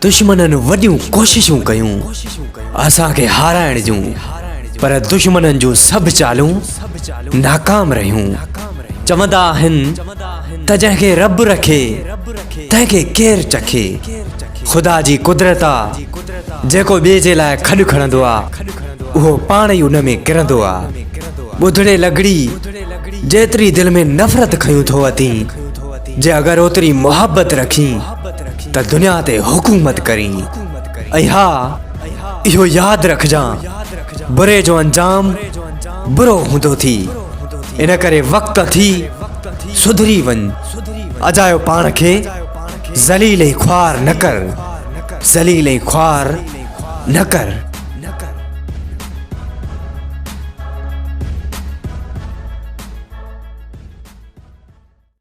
دشمنن وڏيون ڪوششون ڪيون اسان کي هارائڻ جون، پر دشمنن جون سڀ چالون ناڪام رهيون. چوندا آهن ته جنهن کي رب رکي تنهن کي ڪير چکي. خدا جي قدرت آ جيڪو ٻئي جي لاء کڏ کڻندو آ اهو پاڻ ئي ان ۾ ڪرندو آ. ٻڌڙي لڳڙي جيتري دل ۾ نفرت کنيون ٿو وتين جي اگر اوتري محبت رکين ته دنيا تي حڪومت ڪرين ۽ ها اهو ياد رکجان بري جو انجام برو هوندو ٿي ان ڪري وقت اٿي سڌري وڃ اجايو پاڻ کي ذليل ۽ خوار نه ڪر ذليل ۽ خوار نه ڪر.